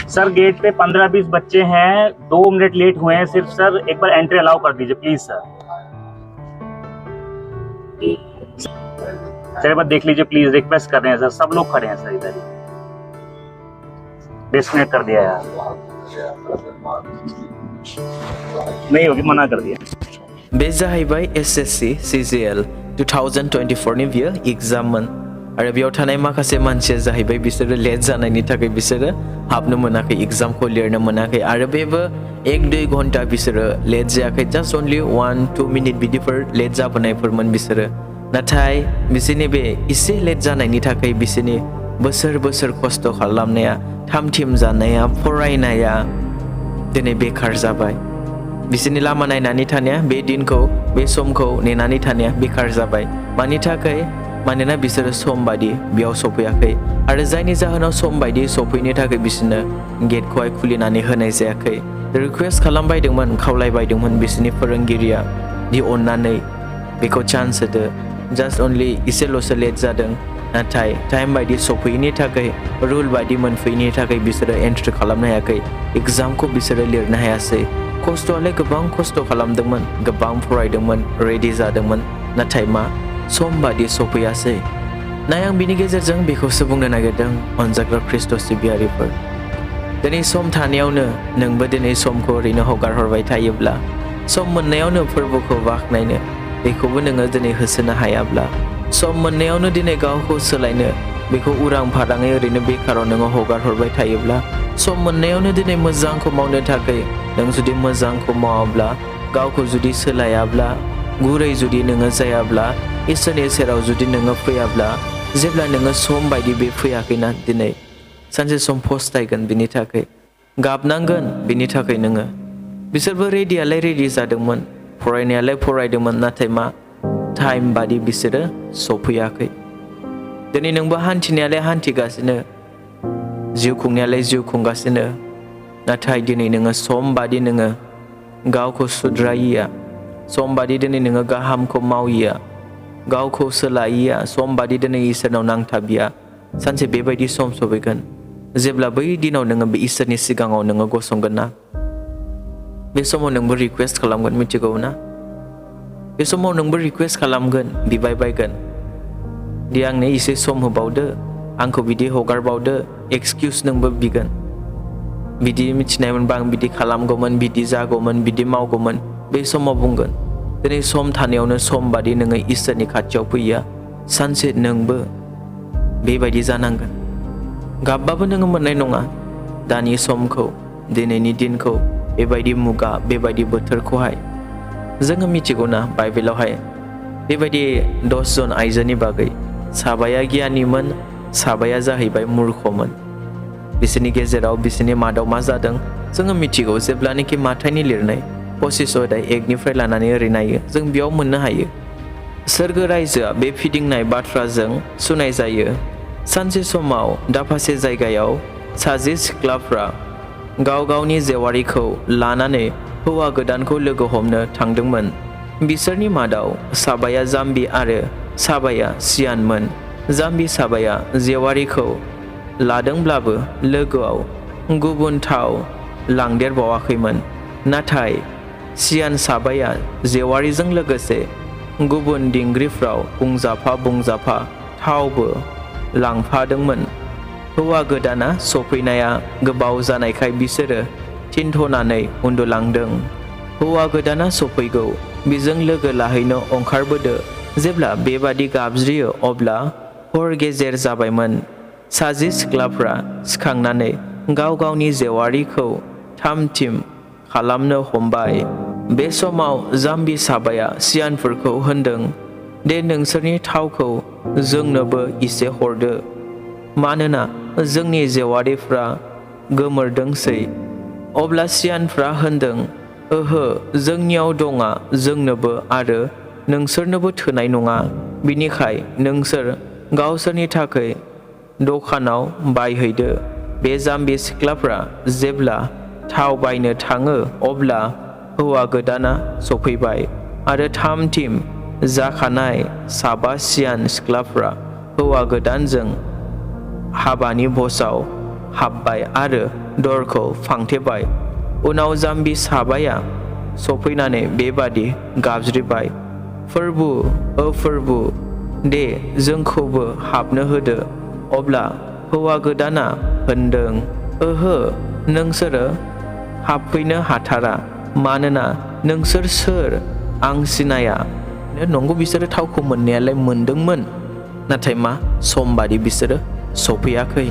सर gate Pay 15-20 बच्चे हैं, 2 minute late हुए हैं सिर्फ सर, एक बार एंट्री अलाउ कर दीजिए प्लीज सर। सर एक बार देख लीजिए प्लीज, रिक्वेस्ट कर रहे हैं सर, सब लोग खड़े हैं सर इधर ही। डिस्कनेक्ट कर दिया यार, नहीं होगी, मना कर दिया। बे जाहैबाय एसएससी सीजीएल 2024 नि बियो एग्जाममोन आरो बेयाव थानाय माखासे मानसिया जाहैबाय बिसोरो लेट जानायनि थाखाय बिसोरो हाबनो मोनाखै, एग्जामखौ लिरनो मोनाखै आरो बेबो 1-2 घन्टा बिसोरो लेट जायाखै, जास्ट अनलि 1-2 मिनिट बिदिफोर लेट जाबोनायफोरमोन बिसोरो। नाथाय बिसोरनि बे एसे लेट जानायनि थाखाय बिसोरनि बोसोर बोसोर खस्थ' खालामनाया, थाम थिम जानाया, फरायनाया दिनै बेकार जाबाय। बिसोरनि लामा नायनानै थानाया, बे दिनखौ बे समखौ नेनानै थानाया बेकार जाबाय। मानि थाखाय? मानोना बिसोरो सम बायदि बेयाव सफैयाखै आरो जायनि जाहोनाव सम बायदि सफैनो थाखाय बिसोरनो गेटखौहाय खुलिनानै होनाय जायाखै। रिक्वेस्ट खालामबायदोंमोन, खावलायबायदोंमोन बिसोरनि फोरोंगिरिया दि अननानै बेखौ चान्स होदो, जास्ट अनलि इसेल'सो लेट जादों, नाथाय टाइम बायदि सफैयैनि थाखाय, रुल बायदि मोनफैयैनि थाखाय बिसोरो एन्ट्रि खालामनो हायाखै, एग्जामखौ बिसोरो लिरनो हायासै। खस्थ'आलाय गोबां खस्थ' खालामदोंमोन, गोबां फरायदोंमोन, रेडि जादोंमोन, नाथाय मा सम बादि सफैयासै। नाय आं बिनि गेजेरजों बेखौसो बुंनो नागिरदों, अनजाग्रा ख्रिस्ट' सिबियारिफोर, दिनै सम थानायावनो नोंबो दिनै समखौ ओरैनो हगारहरबाय थायोब्ला, सम मोननायावनो फोरबोखौ बाख्नायनो बेखौबो नोङो दिनै होसोनो हायाब्ला, सम मोननायावनो दिनै गावखौ सोलायनो बेखौ उरां फाराङै ओरैनो बेकाराव नोङो हगारहरबाय थायोब्ला, सम मोननायावनो दिनै मोजांखौ मावनो थाखाय नों जुदि मोजांखौ मावाब्ला, गावखौ जुदि सोलायाब्ला, गुरै जुदि नोङो जायाब्ला, इसोरनि सेराव जुदि नोङो फैयाब्ला, जेब्ला नोङो सम बायदि बे फैयाखैना दिनै सानसे सम फस्थायगोन, बिनि थाखाय गाबनांगोन। बिनि थाखाय नोङो, बिसोरबो रेडियालाय रेडि जादोंमोन, फरायनायालाय फरायदोंमोन, नाथाय मा टाइम बादि बिसोरो सफैयाखै। दिनै नोंबो हान्थिनायालाय हान्थिगासिनो, जिउ खुंनायालाय जिउ खुंगासिनो, नाथाय दिनै नोङो सम बादि नोङो गावखौ सुद्रायिया, सम बादि दिनै नोङो गाहामखौ माविया, गावखौ सोलायिया, सम बादि दिनै इसोरनाव नांथाबिया, सानसे बेबायदि सम सफैगोन जेब्ला बै दिनाव नोङो बे इसोरनि सिगाङाव नोङो गसंगोन ना, बे समाव नोंबो रिक्वेस्ट खालामगोन, मिथिगौ ना? बे समाव नोंबो रिक्वेस्ट खालामगोन, बिबाय बायगोन दि आंनो एसे सम होबावदो, आंखौ बिदि हगारबावदो, एक्सकिउस नोंबो बिगोन। बिदि मिथिनायमोनबा आं बिदि खालामगौमोन, बिदि जागौमोन, बिदि मावगौमोन। बे समाव बुंगोन, दिनै सम थानायावनो सम बादि नोङो इसोरनि खाथियाव फैया, सानसे नोंबो बेबायदि जानांगोन। गाबबाबो नोङो मोननाय नङा दानि समखौ, दिनैनि दिनखौ, बेबायदि मुगा, बेबायदि बोथोरखौहाय। जोङो मिथिगौना बाइबेलावहाय बेबायदि 10 जन आइजोनि बागै, साबाया गियानिमोन, साबाया जाहैबाय मूर्खमोन। बिसोरनि गेजेराव, बिसोरनि मादाव मा जादों जोङो मिथिगौ। जेब्लानोखि माथाइनि लिरनाय 25 अध्याय 1निफ्राय लानानै ओरै नायो, जों बेयाव मोननो हायो सोरगो रायजोआ बे फिदिंनाय बाथ्राजों सुनाय जायो। सानसे समाव दाफासे जायगायाव सासे सिख्लाफ्रा गाव गावनि जेवारिखौ लानानै हौवा गोदानखौ लोगो हमनो थांदोंमोन। बिसोरनि मादाव साबाया जाम्बि आरो साबाया सियानमोन। जाम्बि साबाया जेवारिखौ लादोंब्लाबो लोगोआव गुबुन थाव लांदेरबावाखैमोन, नाथाय सियान साबाया जेवारिजों लोगोसे गुबुन दिंग्रिफ्राव बुंजाफा थावबो लांफादोंमोन। हौवा गोदाना सफैनाया गोबाव जानायखाय बिसोरो थिनथ'नानै उन्दुलांदों। हौवा गोदाना सफैगौ, बिजों लोगो लाहैनो ओंखारबोदो। जेब्ला बेबादि गाबज्रियो अब्ला हर गेजेर जाबायमोन। साजि सिख्लाफ्रा सिखांनानै गाव गावनि जेवारिखौ थाम थिम खालामनो हमबाय। बे समाव जाम्बि साबाया सियानफोरखौ होनदों, दे नोंसोरनि थावखौ जोंनोबो एसे हरदो, मानोना जोंनि जेवारिफ्रा गोमोरदोंसै। अब्ला सियानफ्रा होनदों, ओहो, जोंनियाव दङा जोंनोबो आरो नोंसोरनोबो थोनाय नङा, बिनिखाय नोंसोर गावसोरनि थाखाय दखानाव बायहैदो। बे जाम्बि सिख्लाफ्रा जेब्ला थाव बायनो थाङो अब्ला हौवा गोदाना सफैबाय आरो थाम थिम जाखानाय साबा सियान सिख्लाफ्रा हौवा गोदानजों हाबानि भजआव हाबबाय आरो दरखौ फांथेबाय। उनाव जाम्बि साबाया सफैनानै बेबादि गाबज्रिबाय, फोरबु, फोरबु, दे जोंखौबो हाबनो होदो। अब्ला हौवा गोदाना होनदों, ओहो, नोंसोरो हाबफैनो हाथारा, मानोना नोंसोर सोर आं सिनाया। नंगौ, बिसोरो थावखौ मोननायालाय मोनदोंमोन, नाथाय मा सम बादि बिसोरो सफैयाखै।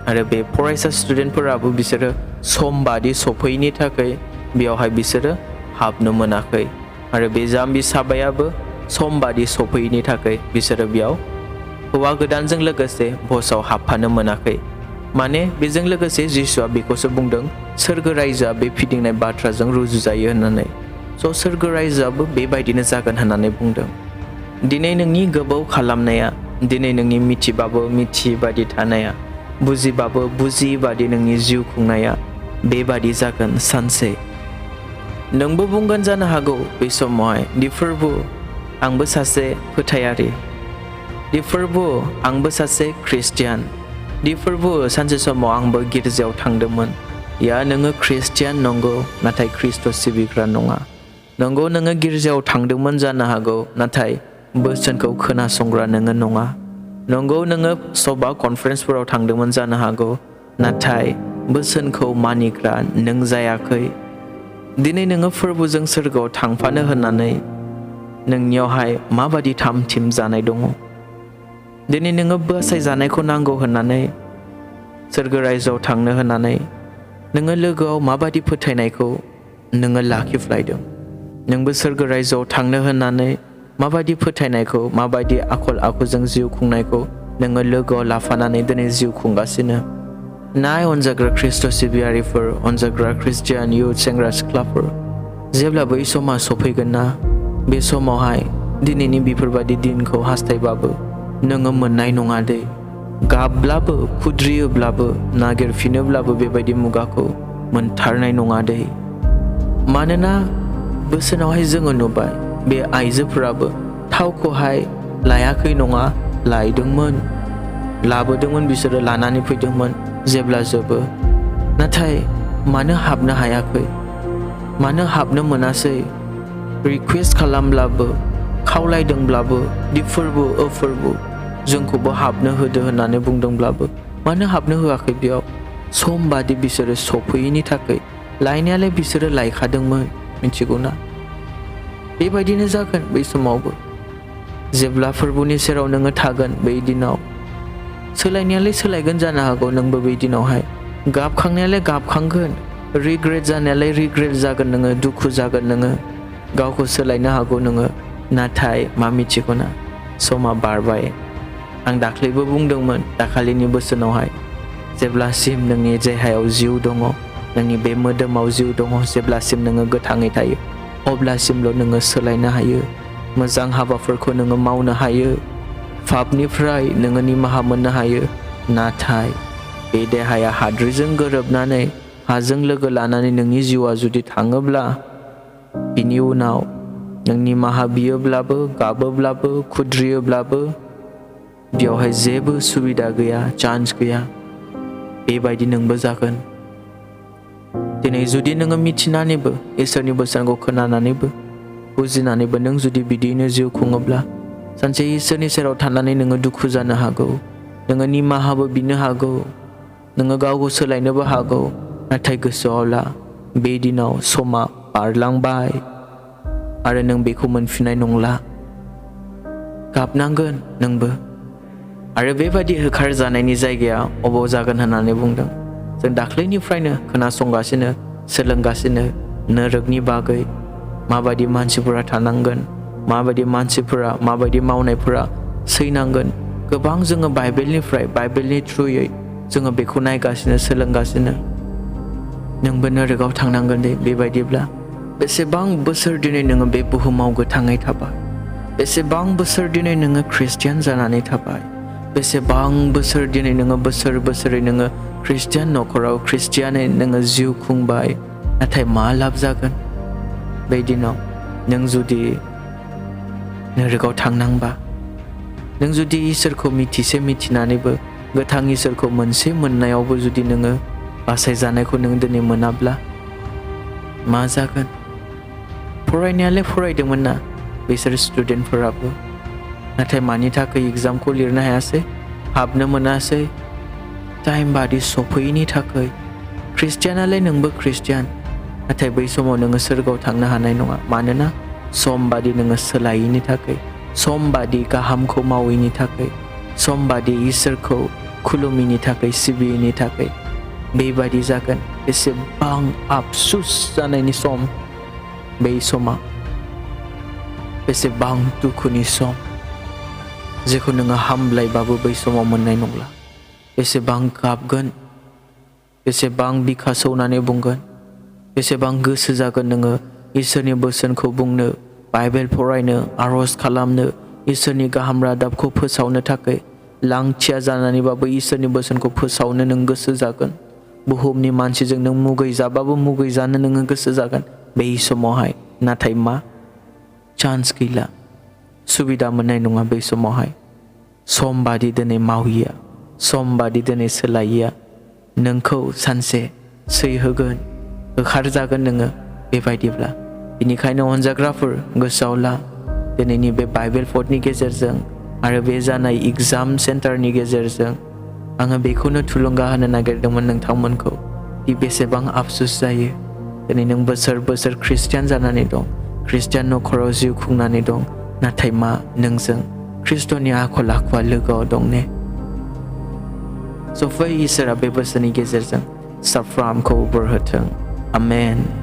आरो बे फरायसा स्टुडेन्टफोराबो बिसोरो सम बादि सफैयैनि थाखाय बेयावहाय बिसोरो हाबनो मोनाखै। आरो बे जाम्बि साबायाबो सम बादि सफैयैनि थाखाय बिसोरो बेयाव हौवा गोदानजों लोगोसे भजआव हाबफानो मोनाखै। माने बेजों लोगोसे जिसुआ बेखौसो बुंदों, सोरगो रायजोआ बे फिदिंनाय बाथ्राजों रुजुजायो होननानै। स' सोरगो रायजोआबो बेबायदिनो जागोन होननानै बुंदों। दिनै नोंनि गोबाव खालामनाया, दिनै नोंनि मिथिबाबो मिथियै बादि थानाया, बुजिबाबो बुजियै बादि नोंनि जिउ खुंनाया बेबादि जागोन सानसे। नोंबो बुंगोन जानो हागौ बे समावहाय, दि फोरबु, आंबो सासे फोथायारि, दि फोरबु, आंबो सासे ख्रिस्टियान, दि फोरबु, सानसे समाव आंबो गिर्जायाव थांदोंमोन। या नोङो ख्रिस्टियान नंगौ, नाथाय ख्रिस्ट' सिबिग्रा नङा। नंगौ, नोङो गिर्जायाव थांदोंमोन जानो हागौ, नाथाय बोसोनखौ खोनासंग्रा नोङो नङा। नंगौ, नोङो सभा कनफारेन्सफोराव थांदोंमोन जानो हागौ, नाथाय बोसोनखौ मानिग्रा नों जायाखै। दिनै नोङो फोरबुजों सोरगोआव थांफानो होननानै नोंनियावहाय माबादि थाम-थिम जानाय दङ? दिनै नोङो बासायजानायखौ नांगौ होननानै, सोरगो रायजोआव थांनो होननानै नोङो लोगोआव माबादि फोथायनायखौ नोङो लाखिफ्लायदों? नोंबो सोरगो रायजोआव थांनो होननानै माबादि फोथायनायखौ, माबादि आखल आखुजों जिउ खुंनायखौ नोङो लोगोआव लाफानानै दिनै जिउ खुंगासिनो? नाय अनजाग्रा ख्रिस्ट' सिबियारिफोर, अनजाग्रा ख्रिस्टियान इयुथ सेंग्रा सिख्लाफोर, जेब्ला बै समा सफैगोन ना, बे समावहाय दिनैनि बेफोरबादि दिनखौ हास्थायबाबो नोङो मोननाय नङा दै। गाबब्लाबो, खुद्रियोब्लाबो, नागिरफिनोब्लाबो बेबायदि मुगाखौ मोनथारनाय नङा दै। मानोना बोसोनावहाय जोङो नुबाय, बे आइजोफोराबो थावखौहाय लायाखै नङा, लायदोंमोन, लाबोदोंमोन, बिसोरो लानानै फैदोंमोन जेब्ला जोबो। नाथाय मानो हाबनो हायाखै? मानो हाबनो मोनासै? रिकुवेस्ट खालामब्लाबो, खावलायदोंब्लाबो, दि फोरबु, फोरबु, जोंखौबो हाबनो होदो होननानै बुंदोंब्लाबो मानो हाबनो होआखै बेयाव? सम बादि बिसोरो सफैयैनि थाखाय। लायनायालाय बिसोरो लायखादोंमोन, मिथिगौना? बेबायदिनो जागोन बै समावबो। जेब्ला फोरबुनि सेराव नोङो थागोन, बै दिनाव सोलायनायालाय सोलायगोन जानो हागौ नोंबो बै दिनावहाय। गाबखांनायालाय गाबखांगोन, रिग्रेट जानायालाय रिग्रेट जागोन नोङो, दुखु जागोन नोङो, गावखौ सोलायनो हागौ नोङो। नाथाय मा मिथिगौना? समा बारबाय। आं दाख्लैबो बुंदोंमोन, दाखालिनि बोसोनावहाय, जेब्लासिम नोंनि देहायाव जिउ दङ, नोंनि बे मोदोमाव जिउ दङ, जेब्लासिम नोङो गोथाङै थायो, अब्लासिमल' नोङो सोलायनो हायो। मोजां हाबाफोरखौ नोङो मावनो हायो, पापनिफ्राय नोङो निमाहा मोननो हायो। नाथाय बे देहाया हाद्रिजों गोरोबनानै, हाजों लोगो लानानै नोंनि जिउआ जुदि थाङोब्ला, बिनि उनाव नों निमाहा बियोब्लाबो, गाबोब्लाबो, खुद्रियोब्लाबो बेयावहाय जेबो सुबिदा गैया, चान्स गैया। बेबायदि नोंबो जागोन। दिनै जुदि नोङो मिथिनानैबो, इसोरनि बोसोनखौ खोनानानैबो, बुजिनानैबो नों जुदि बिदियैनो जिउ खुङोब्ला, सानसे इसोरनि सेराव थानानै नोङो दुखु जानो हागौ, नोङो निमाहाबो बिनो हागौ, नोङो गावखौ सोलायनोबो हागौ। नाथाय गोसोआव ला, बे दिनाव समा बारलांबाय आरो नों बेखौ मोनफिननाय नंला। गाबनांगोन नोंबो। आरो बेबायदि होखारजानायनि जायगाया अबाव जागोन होननानै बुंदों? जों दाख्लैनिफ्रायनो खोनासंगासिनो, सोलोंगासिनो नोरोगनि बागै, माबायदि मानसिफोरा थानांगोन, माबायदि मानसिफोरा, माबायदि मावनायफोरा सैनांगोन। गोबां जोङो बाइबेलनिफ्राय, बाइबेलनि थ्रुयै जोङो बेखौ नायगासिनो, सोलोंगासिनो। नोंबो नोरोगाव थांनांगोन दे बेबायदिब्ला। बेसेबां बोसोर दिनै नोङो बे बुहुमाव गोथाङै थाबाय? बेसेबां बोसोर दिनै नोङो ख्रिस्टियान जानानै थाबाय? बेसेबां बोसोर दिनै नोङो बोसोरै नोङो ख्रिस्टियान न'खराव ख्रिस्टियानै नोङो जिउ खुंबाय? नाथाय मा लाब जागोन बै दिनाव नों जुदि नोरोगाव थांनांबा? नों जुदि इसोरखौ मिथिसे मिथिनानैबो गोथां इसोरखौ मोनसे मोननायावबो जुदि नोङो बासायजानायखौ नों दिनै मोनाब्ला मा जागोन? फरायनायालाय फरायदोंमोन ना बिसोर स्टुडेन्टफोराबो, नाथाय मानि थाखाय एग्जामखौ लिरनो हायासै, हाबनो मोनासै? टाइम बादि सफैयैनि थाखाय। ख्रिस्टियानालाय नोंबो ख्रिस्टियान, नाथाय बै समाव नोङो सोरगोआव थांनो हानाय नङा, मानोना सम बादि नोङो सोलायैनि थाखाय, सम बादि गाहामखौ मावैनि थाखाय, सम बादि इसोरखौ खुलुमैनि थाखाय, सिबियैनि थाखाय। बेबादि जागोन। बेसेबां आफसुस जानायनि सम बै समा, बेसेबां दुखुनि सम, जेखौ नोङो हामब्लायबाबो बै समाव मोननाय नंला। बेसेबां गाबगोन, बेसेबां बिखा सौनानै बुंगोन, बेसेबां गोसो जागोन नोङो इसोरनि बोसोनखौ बुंनो, बाइबेल फरायनो, आरज खालामनो, इसोरनि गाहाम रादाबखौ फोसावनो थाखाय लांथिया जानानैबाबो इसोरनि बोसोनखौ फोसावनो नों गोसो जागोन। बुहुमनि मानसिजों नों मुगैजाबाबो मुगैजानो नोङो गोसो जागोन बै समावहाय। नाथाय मा? चान्स गैला, सुबिदा मोननाय नङा बै समावहाय। सम बादि दिनै मावैया, सम बादि दिनै सोलायैया नोंखौ सानसे सैहोगोन, होखारजागोन नोङो बेबायदिब्ला। बेनिखायनो अनजाग्राफोर गोसोआव ला, दिनैनि बे बाइबेल फटनि गेजेरजों आरो बे जानाय एग्जाम सेन्टारनि गेजेरजों आङो बेखौनो थुलुंगा होनो नागिरदोंमोन नोंथांमोनखौ, दि बेसेबां आफसुस जायो दिनै नों बोसोर बोसोर ख्रिस्टियान जानानै दं, ख्रिस्टियान नखराव जिउ खुंनानै दं, नाथाय मा नोंजों ख्रिस्ट'नि आखल आखुआ लोगोआव दं ने? स' फै इसोरा बे बोसोरनि गेजेरजों साफ्रोमखौ बोर होथों। आमेन।